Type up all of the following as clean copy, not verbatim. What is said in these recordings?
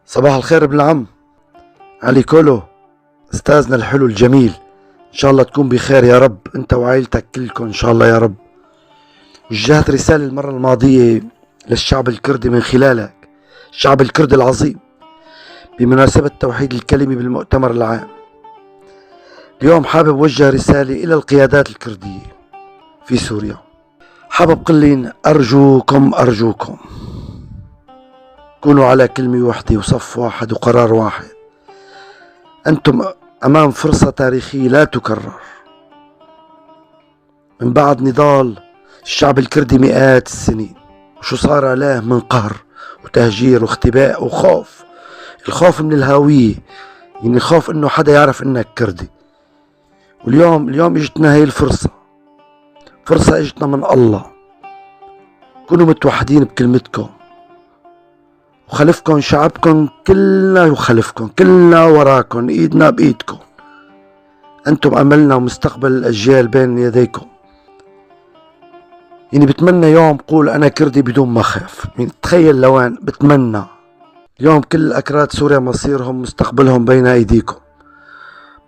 صباح الخير ابن العم علي كولو، استاذنا الحلو الجميل. ان شاء الله تكون بخير يا رب، انت وعائلتك كلكم ان شاء الله يا رب. وجهت رسالة المرة الماضية للشعب الكردي من خلالك، الشعب الكردي العظيم، بمناسبة توحيد الكلمة بالمؤتمر العام. اليوم حابب وجه رسالة إلى القيادات الكردية في سوريا. حابب قلين أرجوكم أرجوكم كونوا على كلمة واحدة وصف واحد وقرار واحد. أنتم أمام فرصة تاريخية لا تكرر. من بعد نضال الشعب الكردي مئات السنين، وشو صار عليه من قهر وتهجير واختباء وخوف، الخوف من الهوية، يعني الخوف انه حدا يعرف انك كردي. واليوم اليوم اجتنا هاي الفرصة، فرصة اجتنا من الله. كونوا متوحدين بكلمتكم، وخلفكم شعبكم كلنا، وخلفكم كلنا وراكم، ايدنا بايدكم. انتم املنا ومستقبل الاجيال بين يديكم. يعني بتمنى يوم قول انا كردي بدون ما اخاف. يعني تخيل لوين بتمنى اليوم كل اكراد سوريا مصيرهم مستقبلهم بين ايديكم.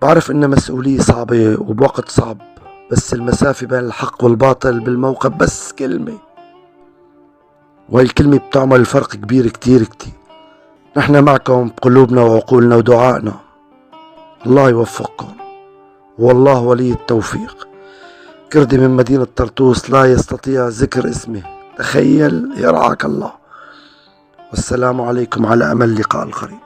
بعرف ان مسؤولية صعبة وبوقت صعب، بس المسافة بين الحق والباطل بالموقف بس كلمة، وهي الكلمة بتعمل فرق كبير كتير كتير. نحن معكم بقلوبنا وعقولنا ودعائنا. الله يوفقكم، والله ولي التوفيق. كردي من مدينة طرطوس لا يستطيع ذكر اسمه، تخيل. يرعاك الله، والسلام عليكم، على أمل اللقاء القريب.